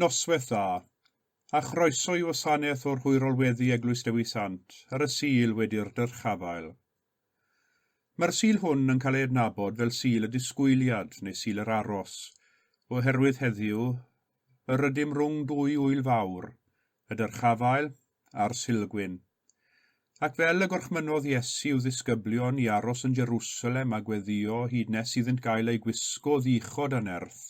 Noswaith dda, a chroeso i wasanaeth o'r hwyrol weddi Eglwys Dewi Sant ar y Sul wedi'r dyrchafael. Mae'r Sul hwn yn cael ei adnabod fel Sul y Disgwyliad neu Sul yr Aros, oherwydd heddiw yr ydym rhwng dwy ŵyl fawr, y dyrchafael a'r Sulgwyn. Ac fel y gorchmynnodd Iesu i'w ddisgyblion i aros yn Jerusalem a gweddïo hyd nes iddynt gael eu gwisgo ddichod a nerth,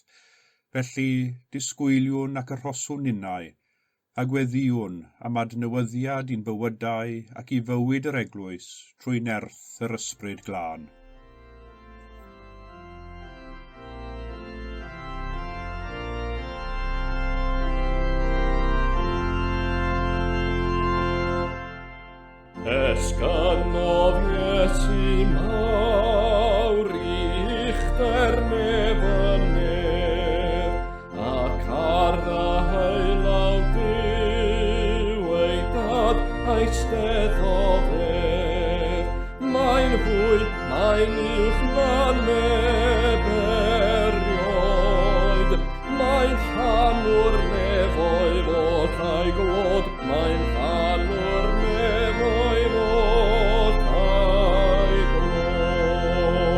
felly disgwyliwn ac arhoswn ninnau, a gweddïwn am adnewyddiad i'n bywydau ac i fywyd yr eglwys trwy nerth yr Ysbryd Glân. Esgynodd Iesu mawr i uchder nef y nef, ac ar ddahaelaw Duw ei dad eisteddodd ef. Mae'n fwy, mae'n uwch na neb erioed, mae'n llanw'r nefoedd oll a'i glod, mae'n llanw'r nefoedd oll a'i glod.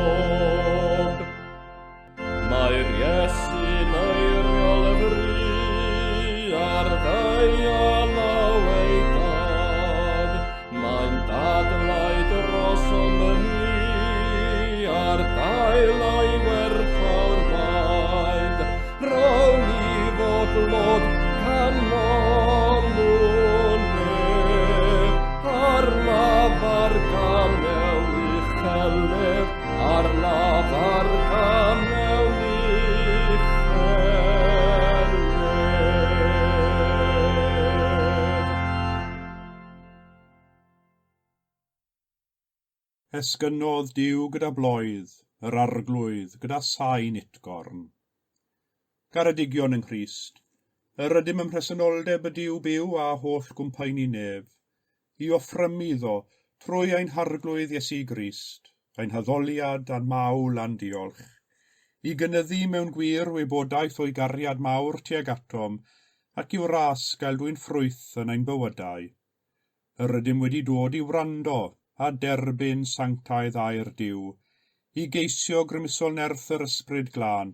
Mae'r Iesu'n eiriol y fri ar ddaear ei dad. Mae'n dadlau drosom ni ar dail o'i werthfawr waed. Rown i fod glod canolwn ef ar lafar ganel uchel ef, ar lafar ganel uchel ef. Esgynnodd Duw gyda bloedd, yr Arglwydd gyda sain utgorn. Garedigion yng Nghrist, yr ydym ym mhresenoldeb y Duw byw a holl gwmpaeni nef, i offrymu iddo, trwy ein Harglwydd Iesu Grist, ein haddoliad a'n mawl a'n diolch, i gynyddu mewn gwir wybodaeth o'i gariad mawr tuag atom, ac i'w ras gael dwyn ffrwyth yn ein bywydau. Yr ydym wedi dod i wrando a derbyn sanctaidd air Duw, i geisio grymusol nerth yr Ysbryd Glân,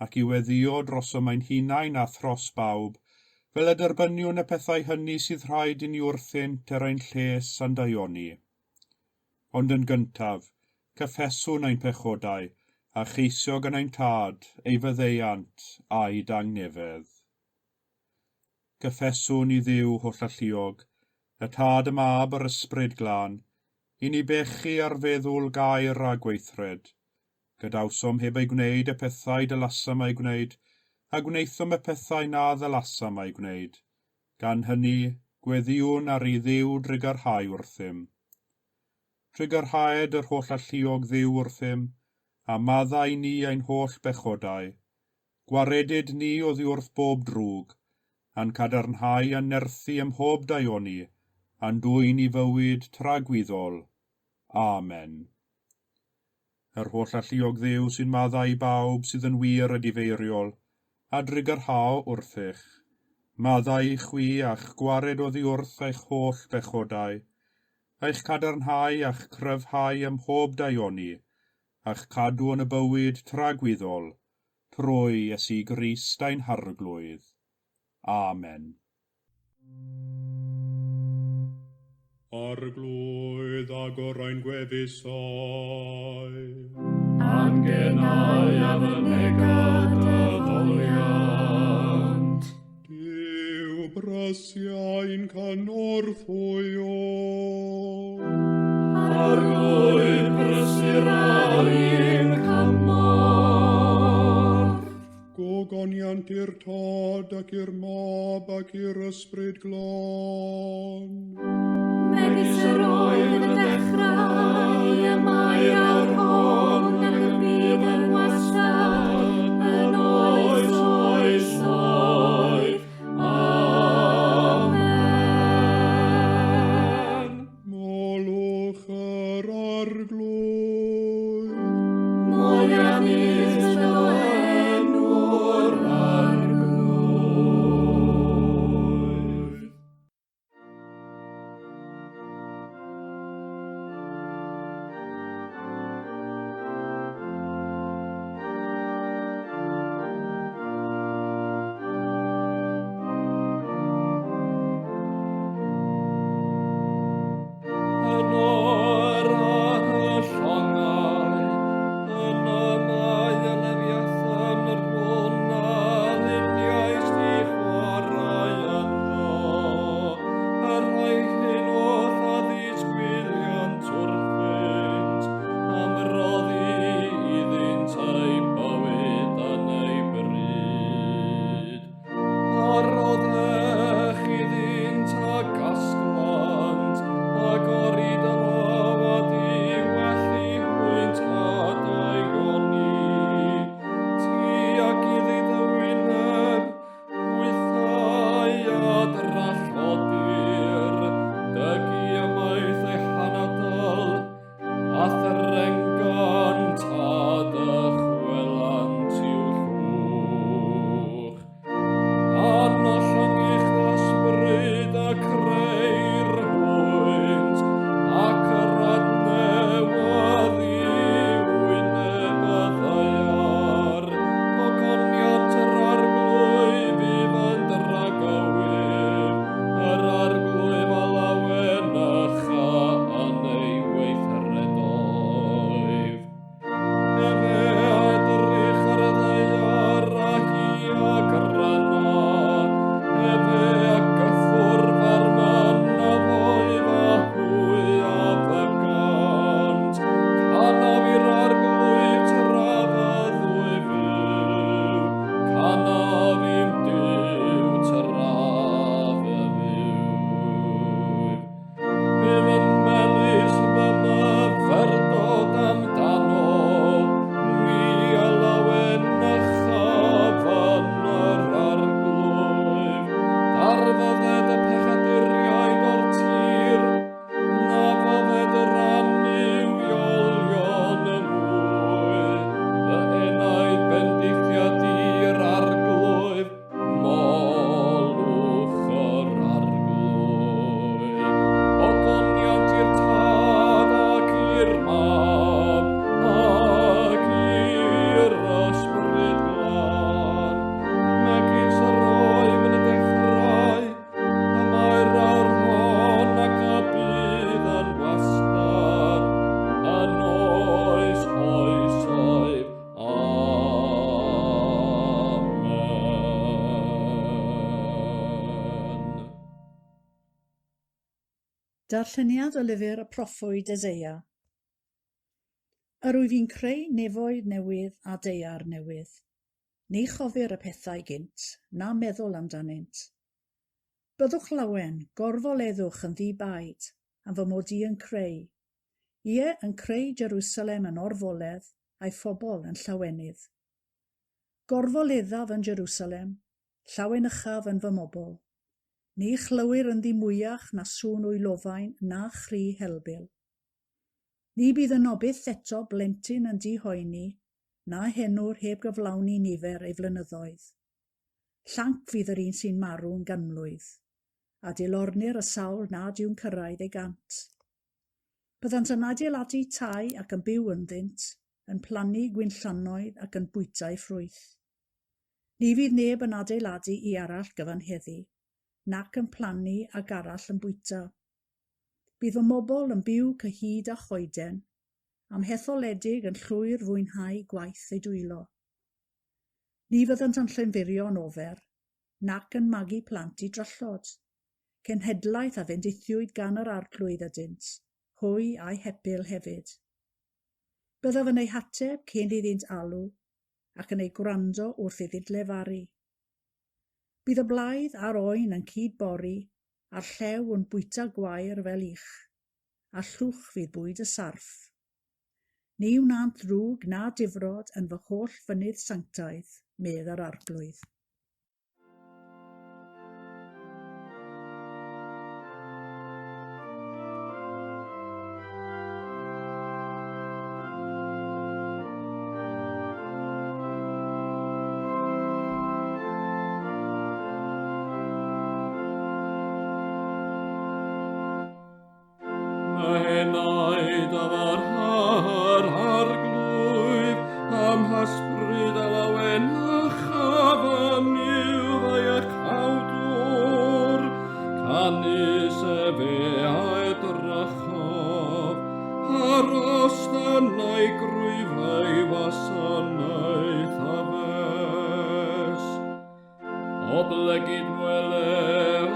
ac i weddïo drosom ein hunain a thros bawb, fel y derbyniwn y pethau hynny sydd rhaid i ni wrthynt er ein lles a'n daioni. Ond yn gyntaf, cyffeswn ein pechodau, a cheisio gan ein Tad ei faddeuant a'i dangnefedd. Cyffeswn i Dduw hollalluog, y Tad, y Mab a'r Ysbryd Glân, i ni bechu ar feddwl, gair a gweithred, Gadawsom heb eu gwneud y pethau dylasam eu gwneud, a gwnaethom y pethau na ddylasam eu gwneud. Gan hynny, gweddïwn ar i Dduw drugarhau wrthym. Trugarhaed yr Hollalluog Dduw wrthym, a maddau ni ein holl bechodau. Gwaredid ni oddi wrth bob drwg, a'n cadarnhau a'n nerthu ym mhob daioni, a'n dwyn i fywyd tragwyddol. Amen. Yr Hollalluog Dduw sy'n maddau i bawb sydd yn wir a difeiriol, a drugarhao wrthych. Maddau i chwi a'ch gwared oddi wrth eich holl bechodau, eich cadarnhau a'ch cryfhau ym mhob daioni, a'ch cadw yn y bywyd tragwyddol, trwy Iesu Grist ein Harglwydd. Amen. Arglwydd, agor ein gwefusau. A'n genau a fynega dy foliant. Duw brysiau'n cynorthwyo. Arglwydd, brysur ar ein cymorth. Gogoniant i'r Tad ac i'r Mab ac i'r Ysbryd Glân. Megis yr oedd yn y dechrau, y mae awr hon, ac y bydd yn wastad, yn oes oesoedd. Amen. Molwch yr Arglwydd. Moliannus fyddo enw'r Arglwydd. Darlleniad o lyfr y proffwyd Eseia. Yr wyf i'n creu nefoedd newydd a daear newydd. Ni chofir y pethau gynt, na meddwl amdanynt. Byddwch lawen, gorfoleddwch yn ddi-baid, am fy mod i yn creu. Ie, yn creu Jerusalem yn orfoledd, a'i phobl yn llawenydd. Gorfoleddaf yn Jerusalem, llawenychaf yn fy mobl. Ni chlywir ynddi mwyach na sŵn wylofain na chri helbul. Ni bydd yno byth eto blentyn yn dihoeni, na henwr heb gyflawni nifer ei flynyddoedd. Llanc fydd yr un sy'n marw'n ganmlwydd, a dilornir y sawl nad yw'n cyrraedd ei gant. Byddant yn adeiladu tai ac yn byw ynddynt, yn plannu gwinllannoedd ac yn bwyta'u ffrwyth. Ni fydd neb yn adeiladu i arall gyfanheddu, nac yn plannu ag arall yn bwyta. Bydd fy mobl yn byw cyhyd â choeden, a'm hetholedig yn llwyr fwynhau gwaith eu dwylo. Ni fyddant yn llenfurio'n ofer, nac yn magu plant i drallod. Cenhedlaeth a fendithiwyd gan yr Arglwydd ydynt, hwy a'i hepil hefyd. Byddaf yn eu hateb cyn iddynt alw, ac yn eu gwrando wrth iddynt lefaru. Bydd y blaidd a'r oen yn cyd-bori, a'r llew yn bwyta gwair fel ych, a llwch fydd bwyd y sarff. Ni wnânt ddrwg na difrod yn fy holl fynydd sanctaidd, medd yr Arglwydd. Enaid a farha'r arglwydd, am hysbryd a lawenychaf yn yw fy iachawdwr. Canys efe a edrychodd ar ostynau grwyf ei wasanaeth a fes. Oblegid wele o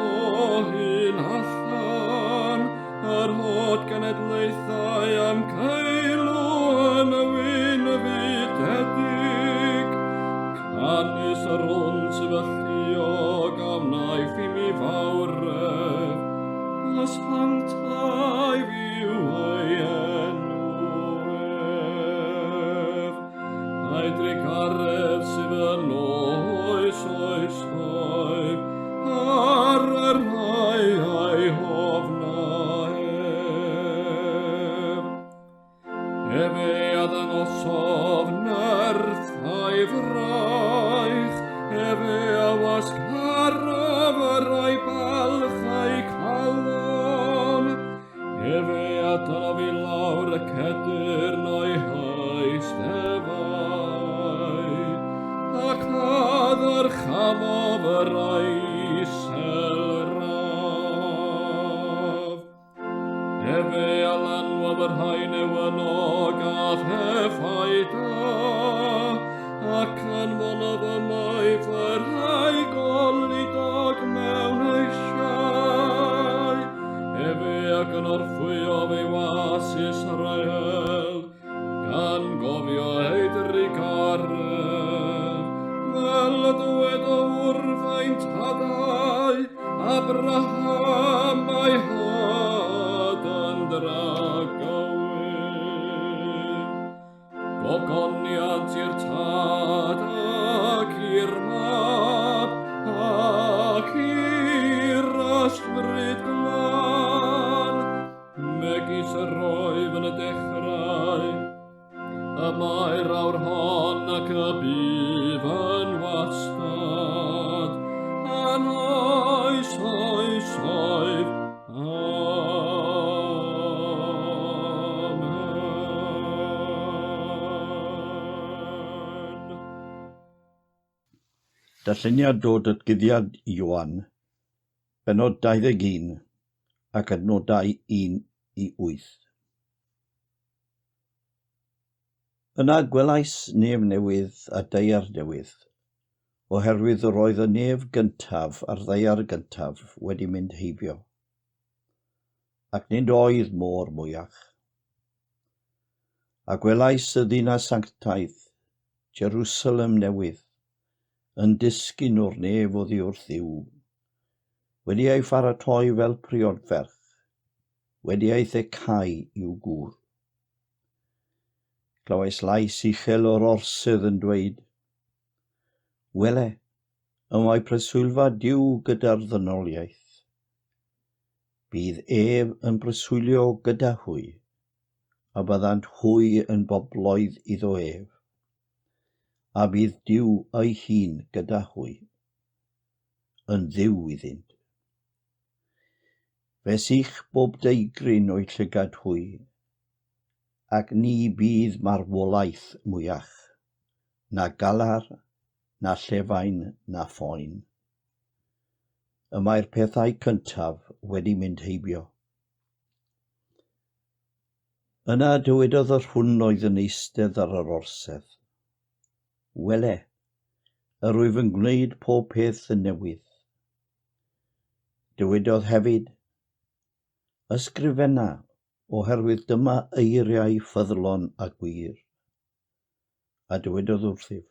hyn allan, yr holl genedlaethau am ceilw yn y wyn fydedig. Canys yr hwn sydd alluog a wnaeth i mi fawredd, a sanctaidd yw ei enw ef. A'i drugaredd sydd yn oes oesoedd, ar y rhai a'i hofna ef. Efe a ddangosodd nerth a'i fraich, efe a wasgarodd y rhai balch a'i calon. Efe a dynnodd i lawr y cedyrn o'i heisteddau, ac a ddyrchafodd y rhai iselraf. Efe a lanwodd y rhai newynog a phethau da, ac anfonodd ymaith y rhai goludog mewn eisiau. Efe a gynorthwyodd ei was Israel, gan gofio ei drugaredd, fel y dywedodd wrth ein tadau, Abraham a'i had yn dragywydd. Gogoniant i'r Tad ac i'r Mab ac i'r Ysbryd Glân, megis yr oedd yn y dechrau, y mae'r awr hon ac y bydd yn wastad, yn oes oesoedd. Amen. Darlleniad o Datguddiad Ioan, bennod 21 ac adnodau 1 i 8. Yna gwelais nef newydd a daear newydd, oherwydd yr oedd y nef gyntaf a'r ddaear gyntaf wedi mynd heibio. ac nid oedd môr mwyach. A gwelais y ddinas sanctaidd, Jerusalem newydd, yn disgyn o'r nef oddi wrth Dduw, wedi ei pharatoi fel priodferch, wedi ei thecau i'w gŵr. Clywais lais uchel o'r orsedd yn dweud, Wele, y mae preswylfa Duw gyda'r ddynoliaeth. Bydd ef yn preswylio gyda hwy, a byddant hwy yn bobloedd iddo ef, a bydd Duw ei hun gyda hwy, yn Dduw iddynt. Fe sych bob deigryn o'u llygad hwy, ac ni bydd marwolaeth mwyach, na galar, na llefain, na phoen. Y mae'r pethau cyntaf wedi mynd heibio. Yna dywedodd yr hwn oedd yn eistedd ar yr orsedd, Wele, yr wyf yn gwneud pob peth yn newydd. Dywedodd hefyd, Ysgrifenna, oherwydd dyma eiriau ffyddlon a gwir. A dywedodd wrthyf,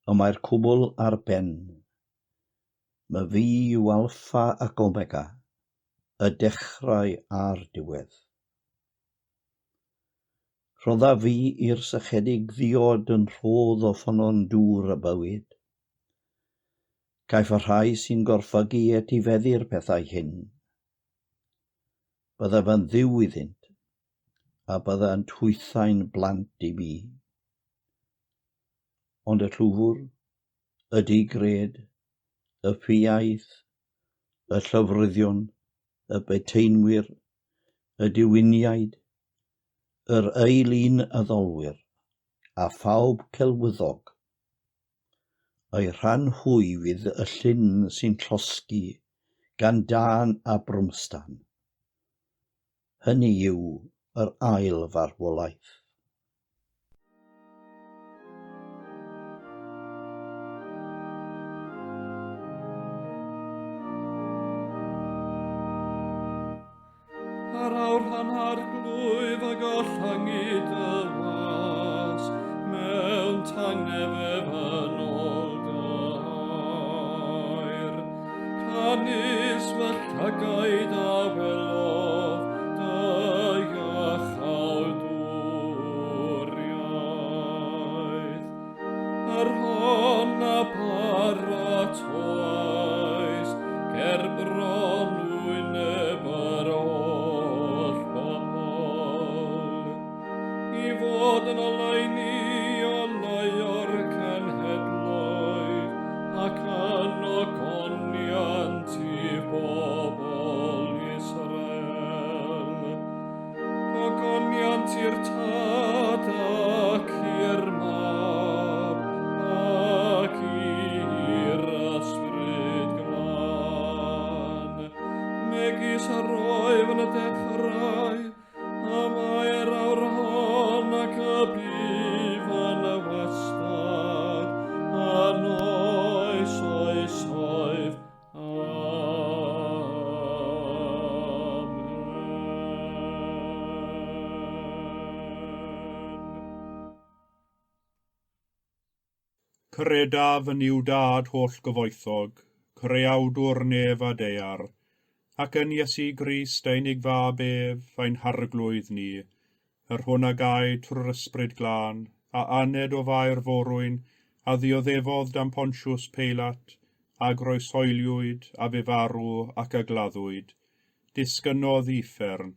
Y mae'r cwbl ar ben. Myfi yw Alffa ac Omega, y dechrau a'r diwedd. Rhoddaf fi i'r sychedig ddiod yn rhodd o ffynnon dŵr y bywyd. Caiff y rhai sy'n gorffygu etifeddu'r pethau hyn. Byddaf yn Dduw iddynt, a byddant hwythau'n blant i mi. Ond y llwfr, y digred, y ffiaidd, y llyfryddion, y beteinwyr, y diwiniaid, yr eilun addolwyr, a phawb celwyddog, eu rhan hwy fydd y llyn sy'n llosgi gan dân a brwmstan. Hynny yw, yr ail farwolaeth. Ar awr han arglwydd a gollangu dy was, mewn tangnefedd yn ôl dy air. Canys fy llygaid a welodd dy iachawdwriaeth. Yr hon a paratoais ger bron wyneb yr holl bobl, i fod yn oleuni oleuo'r cenhedloedd ac yn ogoniant i bobl Israel. Gogoniant i'r Tad ac i'r Mab ac i'r Ysbryd Glân, megis yr oedd yn y dechrau, y mae'r awr hon ac y bydd yn y wastad, yn oes oesoedd. Credaf yn Nuw Dad holl-gyfoethog, Creawdwr nef a daear, ac yn Iesu Grist ei unig Fab ef, ein Harglwydd ni, yr hwn a gaed trwy'r Ysbryd Glân, a aned o Fair Forwyn, a ddioddefodd dan Pontius Peilat, a groeshoeliwyd, a fu farw, ac a gladdwyd. Disgynnodd i uffern.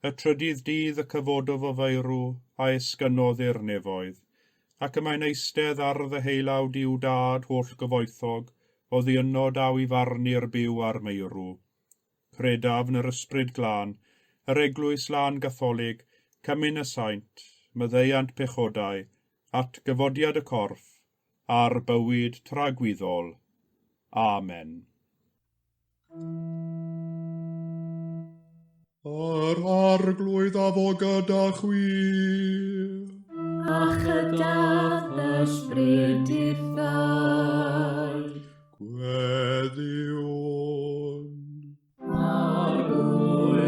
Y trydydd dydd y cyfododd o feirw, a esgynnodd i'r nefoedd. Ac y mae'n eistedd ar ddeheulaw Duw Dad holl-gyfoethog, oddi yno daw i farnu'r byw a'r meirw. Credaf yn yr Ysbryd Glân, yr Eglwys Lân Gatholig, Cymun y Saint, maddeuant pechodau, atgyfodiad y corff, a'r bywyd tragwyddol. Amen. Yr Arglwydd a fo gyda chwi. A chyda ysbryd dithau. Gweddïwn. Arglwydd,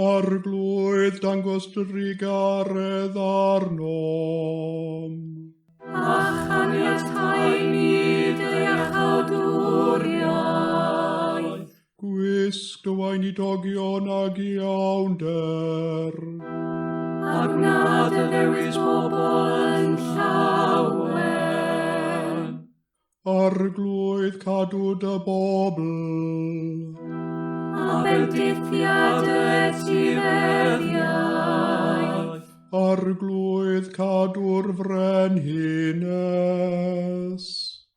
Arglwydd, dangos drugaredd arnom. A chaniatáu ni dy iachawdwriaeth. Gwisg dy weinidogion ag iawnder. A gwna dy ddewis bobl yn llawen. Arglwydd, cadw dy bobl. A bendithia dy etifeddiaeth. Arglwydd, cadw'r frenhines.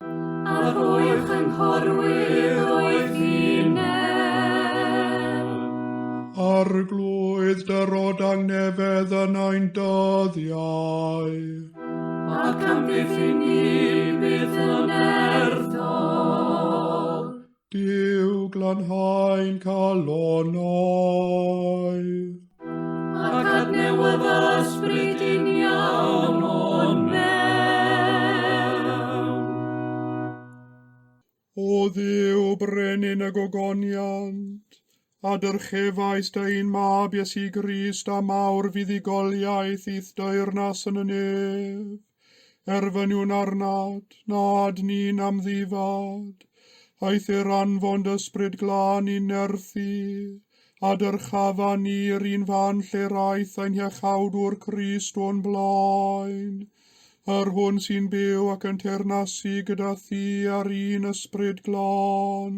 A rhoi chynghorwyr doethineb. Arglwydd, dyro dangnefedd yn ein dyddiau. Ac amddiffyn ni byth yn nerthol. Duw, glanhau'n calonnau. Ac adnewydda ysbryd uniawn o'n mewn. O Dduw, brenin y gogoniant, a dyrchefais dy un mab Iesu Grist a mawr fuddugoliaeth i'th deyrnas yn y nef. Erfyniwn arnat, nad ni'n amddifad, aeth i'r anfon dy ysbryd glân i'n nerthu, a dyrchafa ni'r un fan lle raeth ein hiachawdwr Crist o'n blaen, yr hwn sy'n byw ac yn teyrnasu gyda thi ar un ysbryd glân,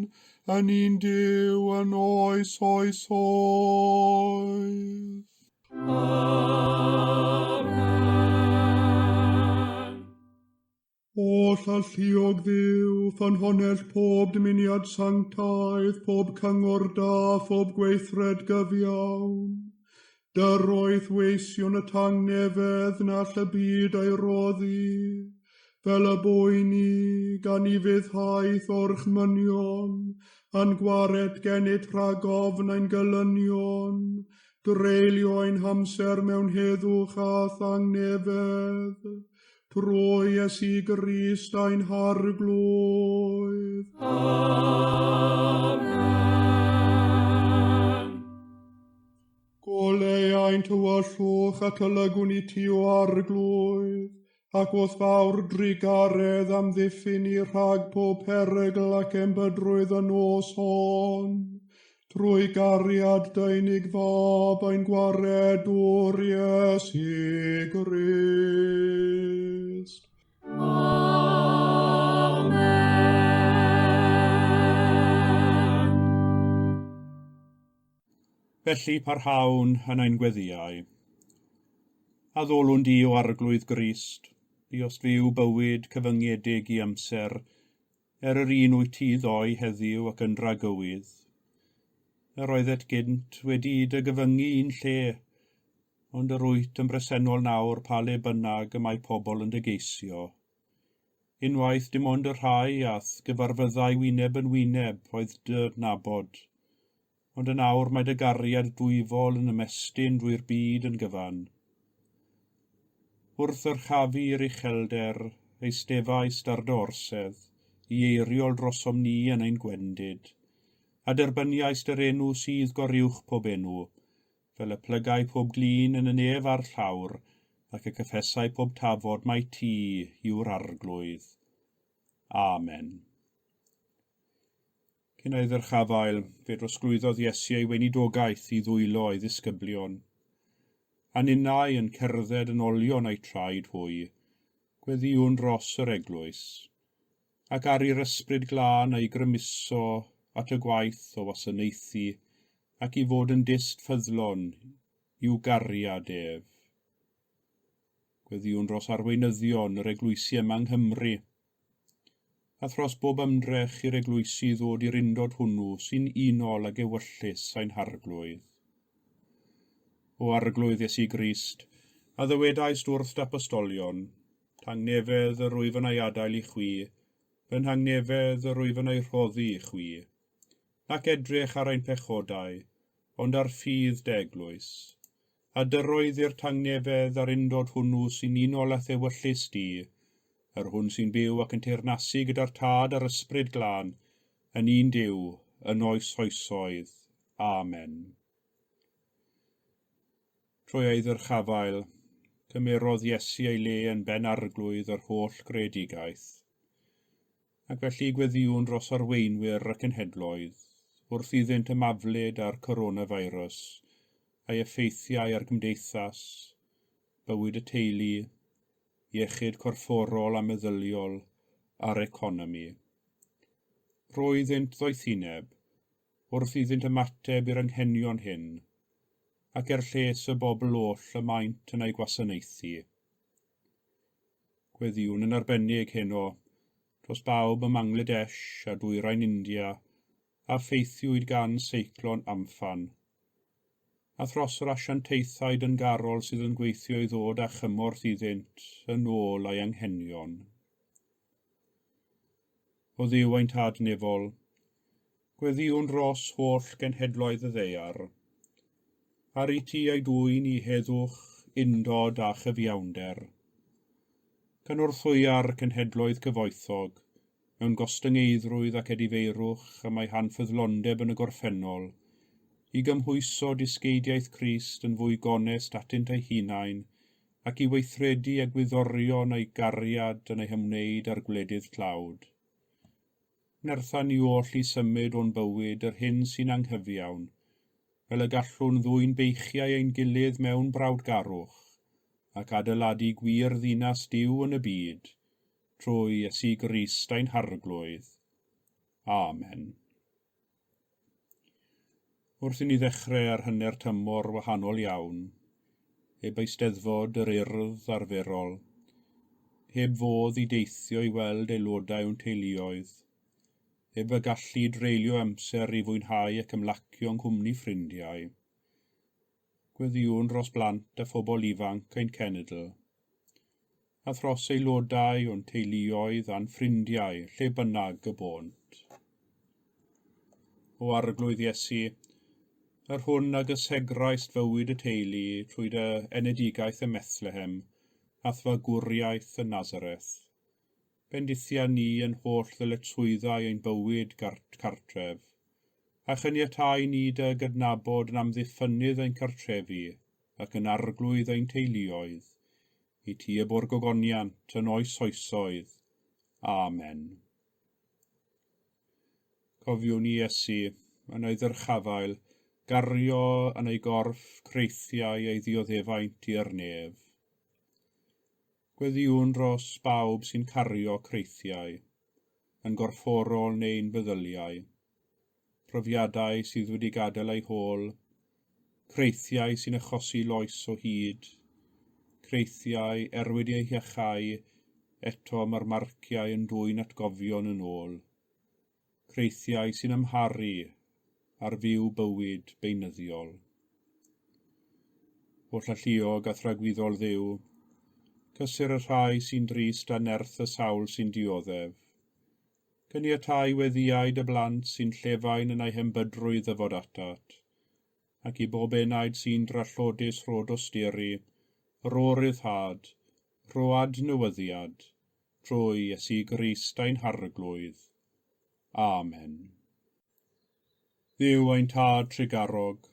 yn un Duw yn oes oes oes. Amen. Oll alluog Dduw, ffynhonnell pob dymuniad sanctaidd, pob cyngor da, phob gweithred gyfiawn. Dyroedd weision y tangnefedd na all y byd ei roddi, fel y boeni gan i fuddhaeth orchmynion, yn gwared gennyt rhag ofn ein gelynion, dreulio ein hamser mewn heddwch a thangnefedd, trwy Iesu Grist ein Harglwydd. Amen. Goleuai'n tywyllwch a tylygwn i ti o Arglwydd, ac wrth fawr drugaredd amddiffyn ni rhag pob perygl ac embydrwydd y nos hon, trwy gariad dy unig fab ein gwaredwr Iesu Grist. Amen. Felly parhawn yn ein gweddïau. Addolwn di o Arglwydd Grist, buost fyw bywyd cyfyngedig i amser, er yr un wyt ti ddoe heddiw ac yn dragywydd. Yr oeddet gynt wedi dy gyfyngu un lle, ond yr wyt yn bresennol nawr pa le bynnag y mae pobl yn dy geisio. Unwaith dim ond y rhai a'th gyfarfyddai wyneb yn wyneb oedd dy nabod, ond yn awr mae dy gariad dwyfol yn ymestyn drwy'r byd yn gyfan. Wrth ddyrchafu i'r uchelder, eistefaist ar dy orsedd, i eiriol drosom ni yn ein gwendid, a derbyniaist yr enw sydd goruwch pob enw, fel y plygai pob glin yn y nef a'r llawr, ac y cyffesai pob tafod mai ti yw'r Arglwydd. Amen. Cyn ei ddyrchafael, fe drosglwyddodd Iesu ei weinidogaeth i ddwylo ei ddisgyblion. A ninnau yn cerdded yn olion eu traed hwy, gweddïwn dros yr eglwys, ac ar i'r ysbryd glân ei grymuso at y gwaith o wasanaethu ac i fod yn dyst ffyddlon i'w gariad ef. Gweddïwn dros arweinyddion yr eglwysi yma yng Nghymru, a thros bob ymdrech i'r eglwysi ddod i'r undod hwnnw sy'n unol ag ewyllys ein Harglwydd. O Arglwydd Iesu Grist, a ddywedaist wrth dy apostolion, tangnefedd yr wyf yn ei adael i chwi, fy nhangnefedd yr wyf yn ei rhoddi i chwi, nac edrych ar ein pechodau, ond ar ffydd dy eglwys, a dyroedd i'r tangnefedd a'r undod hwnnw sy'n unol â'th ewyllys di, yr hwn sy'n byw ac yn teyrnasu gyda'r Tad a'r Ysbryd Glân, yn un Duw, yn oes oesoedd. Amen. Trwy ei ddyrchafael, cymerodd Iesu ei le yn ben arglwydd yr holl greadigaeth. Ac felly gweddïwn dros arweinwyr y cenhedloedd, wrth iddynt ymaflyd â'r coronavirus a'i effeithiau ar gymdeithas, bywyd y teulu, iechyd corfforol a meddyliol, a'r economi. Rho iddynt ddoethineb, wrth iddynt ymateb i'r anghenion hyn, ac er lles y bobl oll y maent yn ei gwasanaethu. Gweddïwn yn arbennig heno dros bawb ym Mangladesh a dwyrain India a ffeithiwyd gan seiclon Amphan, a thros yr asiantaethau dyngarol sydd yn gweithio i ddod â chymorth iddynt yn ôl ei anghenion. O Dduw ein Tad nefol, gweddïwn dros holl genhedloedd y ddaear, ar i ti ei dwyn i heddwch, undod a chyfiawnder. Cynorthwya'r cenhedloedd cyfoethog, mewn gostyngeiddrwydd ac edifeirwch am eu hanffyddlondeb yn y gorffennol, i gymhwyso disgeidiaeth Crist yn fwy gonest atynt eu hunain ac i weithredu egwyddorion ei gariad yn eu hymwneud â'r gwledydd tlawd. Nertha ni oll i symud o'n bywyd yr hyn sy'n anghyfiawn, fel y gallwn ddwyn beichiau ein gilydd mewn brawdgarwch ac adeiladu gwir ddinas Duw yn y byd, trwy Iesu Grist ein Harglwydd. Amen. Wrth i ni ddechrau ar hanner tymor wahanol iawn, heb eisteddfod yr Urdd arferol, heb fodd i deithio i weld aelodau o'n teuluoedd, heb y gallu dreulio amser i fwynhau ac ymlacio yng nghwmni ffrindiau. Gweddïwn dros blant a phobl ifanc ein cenedl, a thros aelodau o'n teuluoedd a'n ffrindiau lle bynnag y bônt. O Arglwydd Iesu, yr hwn a gysegraist fywyd y teulu trwy dy enedigaeth ym Methlehem a'th fagwriaeth yn Nazareth, bendithia ni yn holl ddyletswyddau ein bywyd cartref, a chaniatáu ni dy gydnabod yn amddiffynnydd ein cartrefi ac yn arglwydd ein teuluoedd, i ti y bo'r gogoniant yn oes oesoedd. Amen. Cofiwn i Iesu, yn ei ddyrchafael, gario yn ei gorff creithiau ei ddioddefaint i'r nef. Gweddïwn dros bawb sy'n cario creithiau, yn gorfforol neu'n feddyliau, profiadau sydd wedi gadael eu hôl, creithiau sy'n achosi loes o hyd, creithiau er wedi eu hiachau, eto mae'r marciau yn dwyn atgofion yn ôl, creithiau sy'n amharu ar fyw bywyd beunyddiol. Holl alluog a thragwyddol Dduw, cysur y rhai sy'n drist a nerth y sawl sy'n dioddef. Caniatáu weddïau dy blant sy'n llefain yn eu hembydrwydd ddyfod atat, ac i bob enaid sy'n drallodus rho dosturi, rho ryddhad, rho adnewyddiad, trwy Iesu Grist ein Harglwydd. Amen. Dduw ein Tad trugarog,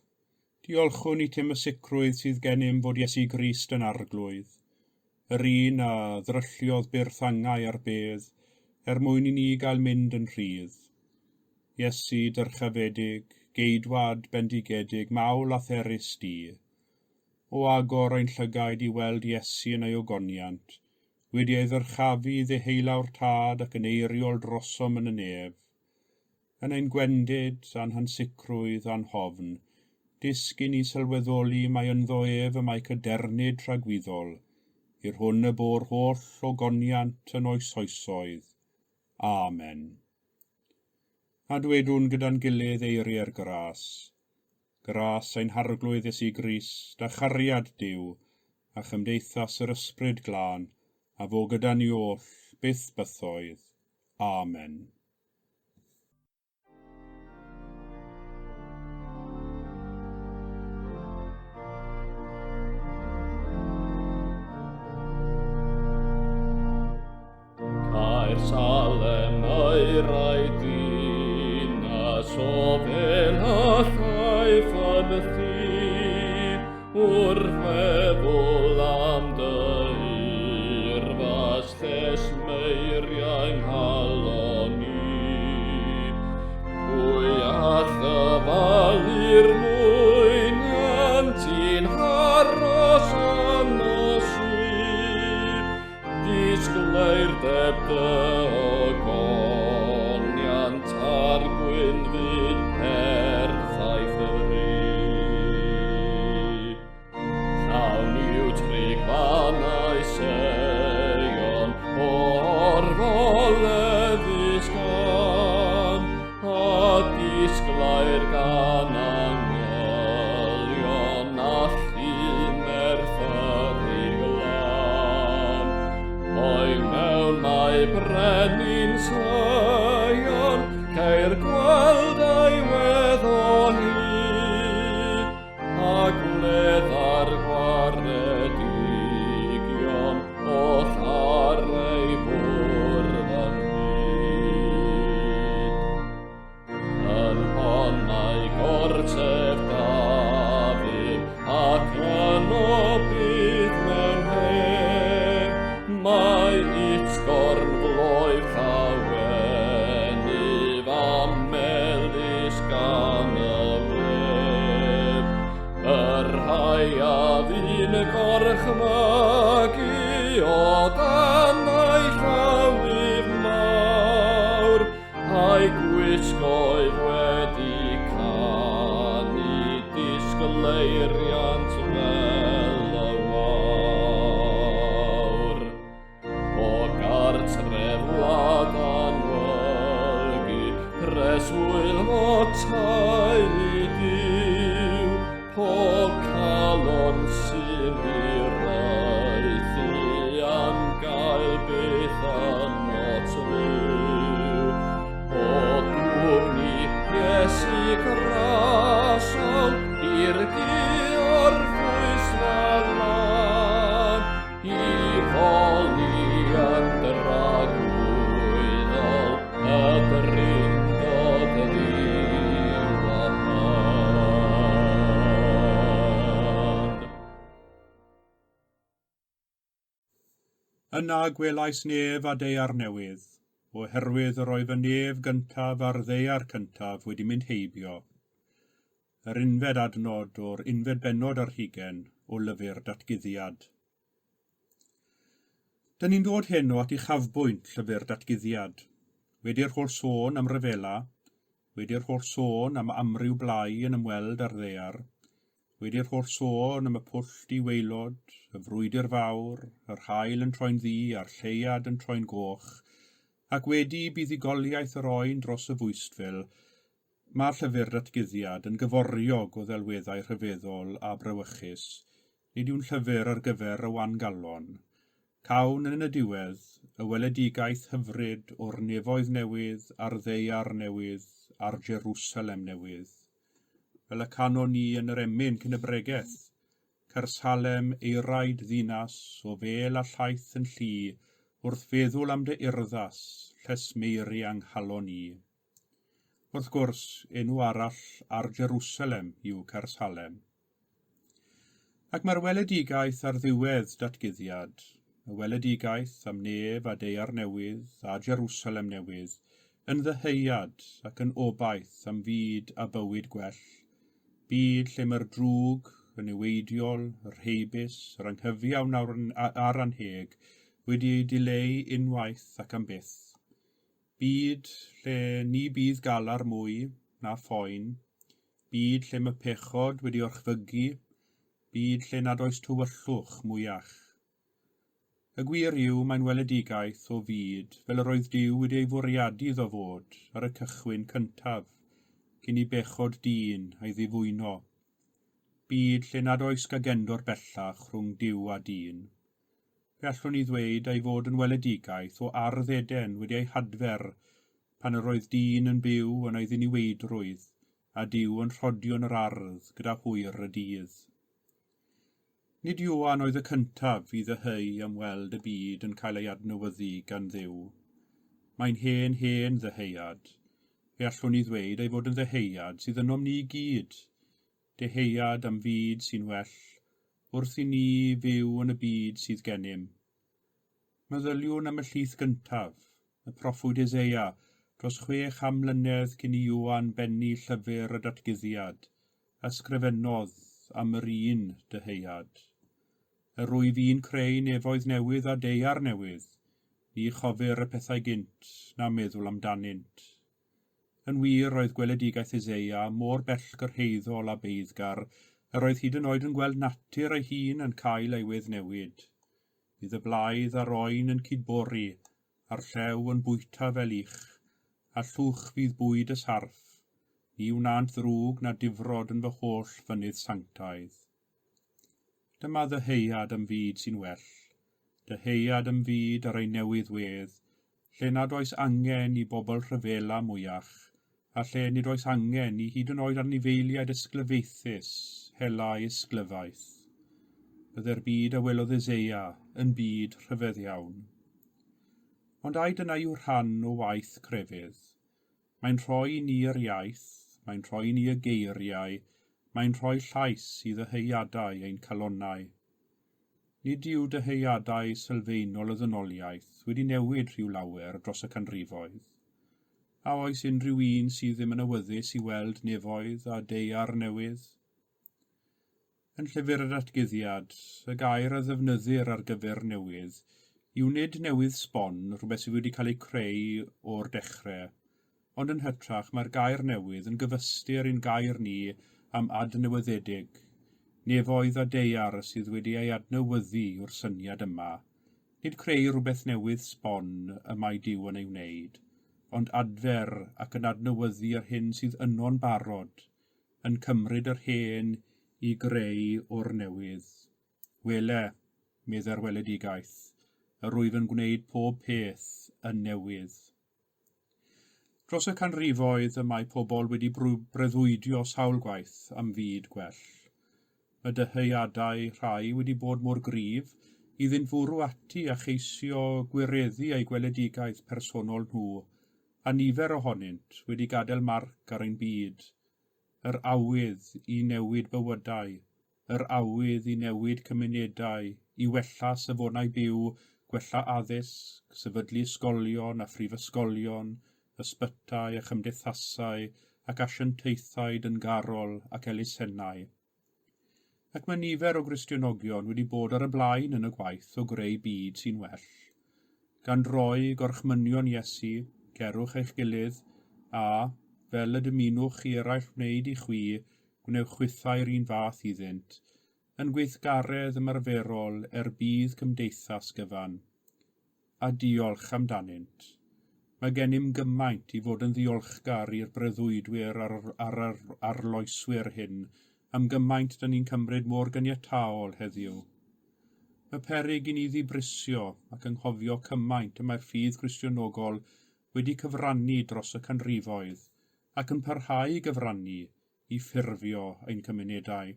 diolchwn i ti am y sicrwydd sydd gennym fod Iesu Grist yn Arglwydd, yr un a ddrylliodd byrth angau ar bedd, er mwyn i ni gael mynd yn rhydd. Iesu dyrchafedig, geidwad bendigedig, mawl a therys di. O agor ein llygaid i weld Iesu yn ei ogoniant, wedi ei ddyrchafu i ddeheulaw'r Tad ac yn eiriol drosom yn y nef. Yn ein gwendid a'n hansicrwydd a'n hofn, dysg i ni sylweddoli mai ynddo ef y mae cadernid tragwyddol, i'r hwn y bo'r holl ogoniant yn oes oesoedd. Amen. A dwedwn gyda'n gilydd eiriau'r gras. Gras ein Harglwydd Iesu Grist, a chariad Duw, a chymdeithas yr Ysbryd Glân, a fo gyda ni oll, byth bythoedd. Amen. Caer Salem ei rai dinas o fel allai ffynnu wrth Disgleirdeb dy ogoniant a'r gwynfyd perffaith fri. Llawn yw trigfannau Seion o orfoleddus gan, a disglair gan angylion a llu Merthyr i glân. O'i mewn mae brenin Seion, ceir gweld ei wedd o hyd, a gwledd ar gwaredigion oll ar ei fwrdd ynghyd. Yn hon mae gorsef Dafydd, ac yno bydd mewn hef. Mae utgorn floedd llawenydd a melys gan y wledd. Y rhai a fu'n gorchmygu o dan ei llawydd mawr, a'i gwisgoedd wedi canu disgleiriant fel y wawr. O gartref wlad anwylgu, preswyl o teulu Duw, pob calon sy'n hiraethu am gael byth ynot fyw. O dwfni Iesu grasol i'r gyfforddus lan, i foli yn dragwyddol y Drindod ddiwahân. Yna gwelais nef a daear newydd, oherwydd yr oedd y nef gyntaf a'r ddaear cyntaf wedi mynd heibio. Yr unfed adnod o'r unfed bennod ar hugain o lyfr Datguddiad. Dyn ni'n dod heno at uchafbwynt llyfr Datguddiad. Wedi'r holl sôn am ryfela, wedi'r holl sôn am amryw blau yn ymweld â'r ddaear, wedi'r holl sôn am y pwll di-waelod, y frwydr fawr, yr haul yn troi'n ddu a'r lleuad yn troi'n goch, ac wedi buddugoliaeth yr oen dros y fwystfil, mae'r llyfr Datguddiad yn gyforiog o ddelweddau rhyfeddol a brawychus. Nid yw'n llyfr ar gyfer y wan galon. Cawn yn y diwedd y weledigaeth hyfryd o'r nefoedd newydd a'r ddaear newydd a'r Jerusalem newydd. Fel y canon ni yn yr emyn cyn y bregeth, Caersalem eiraid ddinas o fêl a llaeth yn llu, wrth feddwl am dy urddas, llesmeiri anghalon i. Wrth gwrs, enw arall ar Jerusalem yw Caersalem. Ac mae'r weledigaeth ar ddiwedd datguddiad, y weledigaeth am nef a daear newydd a Jerusalem newydd, yn ddyheuad ac yn obaith am fyd a bywyd gwell, byd lle mae'r drwg, y niweidiol, y rheibus, yr anghyfiawn a'r anheg wedi ei dileu unwaith ac am byth. Byd lle ni bydd galar mwy na phoen, byd lle mae pechod wedi orchfygu, byd lle nad oes tywyllwch mwyach. Y gwir yw mae'n weledigaeth o fyd fel yr oedd Duw wedi ei fwriadu iddo fod ar y cychwyn cyntaf, cyn i bechod dyn a'i ddifwyno. Byd lle nad oes gagendor bellach rhwng Duw a dyn. Fe allwn ni ddweud ei fod yn weledigaeth o ardd Eden wedi ei hadfer pan yr oedd dyn yn byw yn ei ddiniweidrwydd a Duw yn rhodio yn yr ardd gyda hwyr y dydd. Nid Ioan oedd y cyntaf i ddyheu am weld y byd yn cael ei adnewyddu gan Dduw. Mae'n hen, hen ddeheuad. Fe allwn ni ddweud ei fod yn ddeheuad sydd ynom ni i gyd. Deheuad am fyd sy'n well, wrth i ni fyw yn y byd sydd gennym. Meddyliwn am y llith gyntaf, y proffwyd Eseia, dros 600 mlynedd cyn i Ioan bennu llyfr y datguddiad, ysgrifennodd am yr un deheuad. Yr wyf i'n creu nefoedd newydd a daear newydd. Ni chofir y pethau gynt, na meddwl amdanynt. Yn wir, roedd gweledigaeth Eseia mor bellgyrhaeddol a beiddgar, yr oedd hyd yn oed yn gweld natur ei hun yn cael ei weddnewid. Bydd y blaidd a'r oen yn cydbori, a'r llew yn bwyta fel ych, a llwch fydd bwyd y sarff. Ni wnânt ddrwg na difrod yn fy holl fynydd sanctaidd. Dyma ddyheuad am fyd sy'n well, dyheuad am fyd ar ei newydd wedd, lle nad oes angen i bobl rhyfela mwyach, a lle nid oes angen i hyd yn oed anifeiliaid ysglyfaethus hela ysglyfaeth. Bydde'r byd a welodd Eseia yn byd rhyfedd iawn. Ond ai dyna yw rhan o waith crefydd? Mae'n rhoi i ni yr iaith, mae'n rhoi i ni y geiriau, mae'n rhoi llais i ddyheuadau ein calonnau. Nid yw dyheuadau sylfaenol y ddynoliaeth wedi newid rhyw lawer dros y canrifoedd. A oes unrhyw un sydd ddim yn awyddus i weld nefoedd a daear newydd? Yn llyfr yr Atguddiad, y gair a ddefnyddir ar gyfer newydd yw nid newydd sbon, rhywbeth sydd wedi cael ei creu o'r dechrau, ond yn hytrach mae'r gair newydd yn gyfystyr i'n gair ni am adnewyddedig, nefoedd a daear sydd wedi ei adnewyddu yw'r syniad yma. Nid creu rhywbeth newydd sbon y mae Duw yn ei wneud, ond adfer ac yn adnewyddu yr hyn sydd yno'n barod, yn cymryd yr hen i greu o'r newydd. Wele, meddai'r weledigaeth, yr wyf yn gwneud pob peth yn newydd. Dros y canrifoedd y mae pobl wedi breuddwydio sawl gwaith am fyd gwell. Mae dyheuadau rhai wedi bod mor gryf iddynt fwrw ati a cheisio gwireddu eu gweledigaeth personol nhw, a nifer ohonynt wedi gadael marc ar ein byd, yr awydd i newid bywydau, yr awydd i newid cymunedau, i wella safonau byw, gwella addysg, sefydlu ysgolion a phrifysgolion, ysbytai a chymdeithasau ac asiantaethau dyngarol ac elusennau. Ac mae nifer o Gristionogion wedi bod ar y blaen yn y gwaith o greu byd sy'n well. Gan droi gorchmynion Iesu, cerwch eich gilydd, a, fel y dymunwch i eraill wneud i chwi, gwnewch chwithau'r un fath iddynt, yn gweithgaredd ymarferol er budd cymdeithas gyfan. A diolch amdanynt. Mae gennym gymaint i fod yn ddiolchgar i'r breuddwydwyr a'r, a'r, ar, arloeswyr hyn am gymaint da ni'n cymryd mor ganiataol heddiw. Mae peryg i ni ddibrisio ac anghofio cymaint y mae'r ffydd Gristionogol wedi cyfrannu dros y canrifoedd ac yn parhau i gyfrannu i ffurfio ein cymunedau.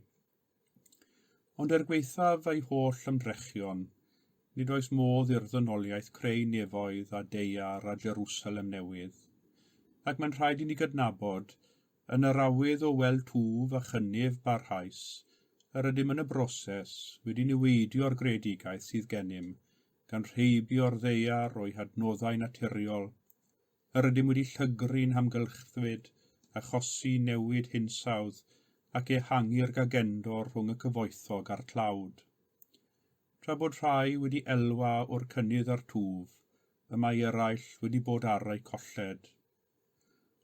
Ond er gwaethaf ei holl ymdrechion, nid oes modd i'r ddynoliaeth creu nefoedd a daear a Jerusalem newydd. Ac mae'n rhaid i ni gydnabod, yn yr awydd o weld twf a chynnydd barhaus, yr ydym yn y broses wedi niweidio'r greadigaeth sydd gennym, gan rheibio'r ddaear o'i hadnoddau naturiol. Yr ydym wedi llygru'n hamgylchfyd, achosi newid hinsawdd ac ehangu'r gagendor rhwng y cyfoethog a'r tlawd. Tra bod rhai wedi elwa o'r cynnydd a'r twf, y mae eraill wedi bod ar eu colled.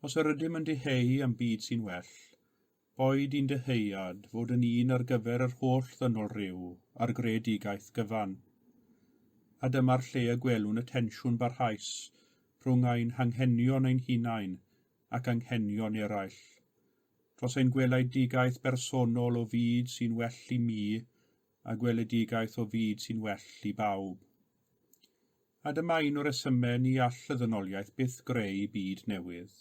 Os yr ydym yn diheu am byd sy'n well, boed i'n dyheuad fod yn un ar gyfer yr holl ddynol ryw a'r greadigaeth gyfan. A dyma'r lle y gwelwn y tensiwn barhaus rhwng ein hanghenion ein hunain ac anghenion eraill. Dros ein gweledigaeth bersonol o fyd sy'n well i mi a gweledigaeth o fyd sy'n well i bawb. A dyma un o'r resymau ni all y ddynoliaeth byth greu byd newydd.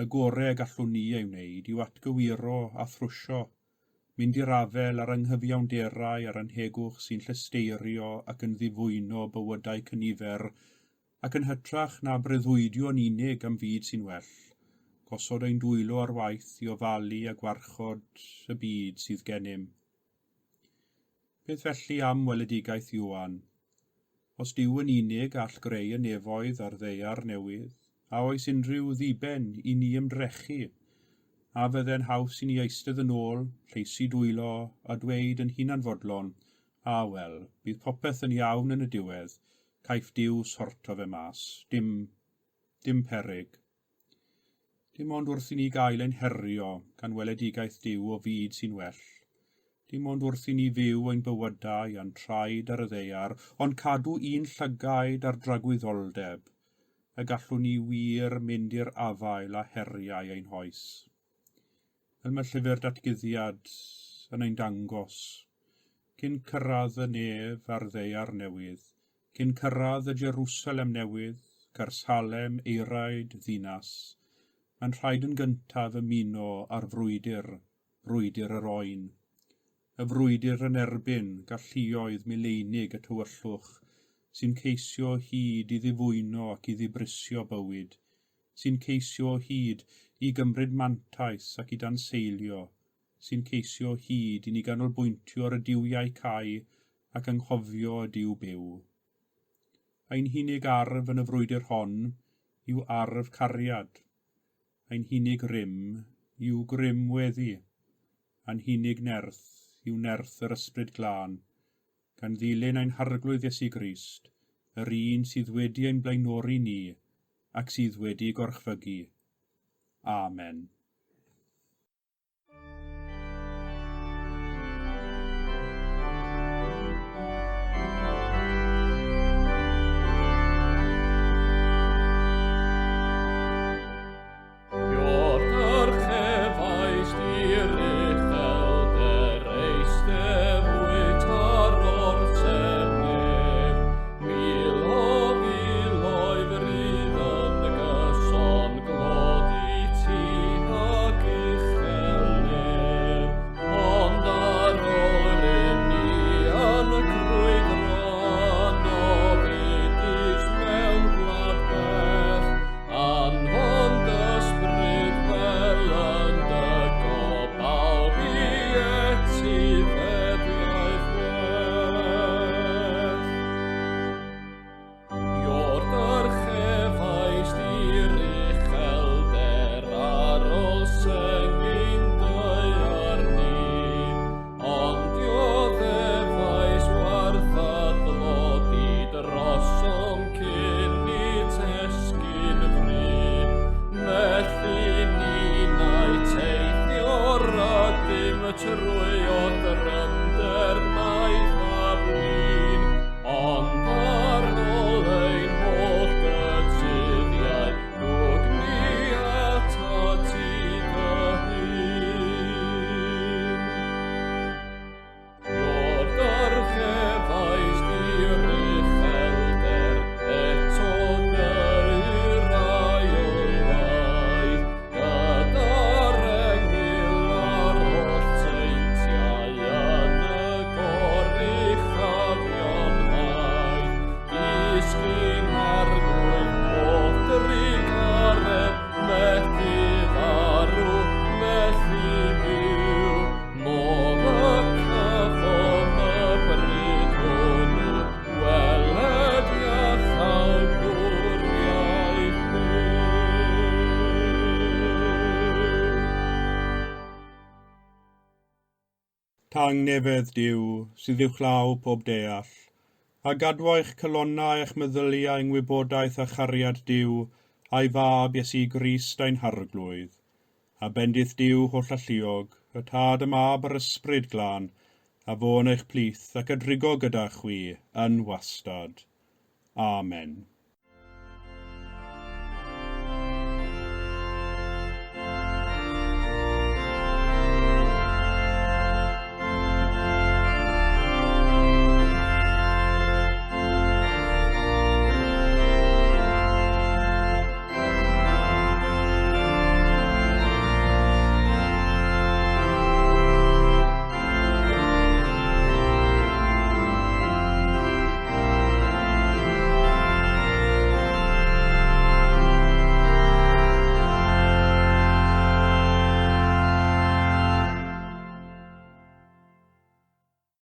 Y gorau y gallwn ni ei wneud yw atgywiro a thrwsio, mynd i'r afael â'r anghyfiawnderau a'r annhegwch sy'n llesteirio ac yn ddifwyno bywydau cynifer, ac yn hytrach na breuddwydio'n unig am fyd sy'n well, gosod ein dwylo ar waith i ofalu a gwarchod y byd sydd gennym. Beth felly am weledigaeth Ioan? Os Duw yn unig all greu y nefoedd a'r ddaear newydd, a oes unrhyw ddiben i ni ymdrechu? A fydde'n haws i ni eistedd yn ôl, lleisi dwylo, a dweud yn hunanfodlon, A wel, bydd popeth yn iawn yn y diwedd, Caiff Duw sorto fe mas. Dim, dim peryg. Dim ond wrth i ni gael ein herio gan weledigaeth Duw o fyd sy'n well. Dim ond wrth i ni fyw ein bywydau a'n traed ar y ddaear, ond cadw un llygaid ar dragwyddoldeb, y gallwn ni wir mynd i'r afael â heriau ein hoes. Fel mae llyfr datguddiad yn ein dangos, cyn cyrraedd y nef a'r ddaear newydd, cyn cyrraedd y Jerusalem newydd, Caersalem, eiraid, ddinas, mae'n rhaid yn gyntaf ymuno â'r frwydr, brwydr yr oen. Y frwydr yn erbyn galluoedd mileinig y tywyllwch sy'n ceisio hyd i ddifwyno ac i ddibrisio bywyd, sy'n ceisio hyd i gymryd mantais ac i danseilio, sy'n ceisio hyd i ni ganolbwyntio ar y duwiau cau ac anghofio y Duw byw. Ein hunig arf yn y frwydr hon yw arf cariad. Ein hunig rym yw grym weddi. A'n hunig nerth yw nerth yr Ysbryd Glân, gan ddilyn ein Harglwydd Iesu Grist, yr un sydd wedi ein blaenori ni ac sydd wedi gorchfygu. Amen. Tangnefedd Duw, sydd uwchlaw pob deall, a gadwa eich calonnau a'ch meddyliau yng ngwybodaeth a chariad Duw a'i Fab Iesu Grist ein Harglwydd. A bendith Duw hollalluog, y Tad, y Mab a'r Ysbryd Glân, a fo yn eich plith ac a drigo gyda chwi yn wastad. Amen.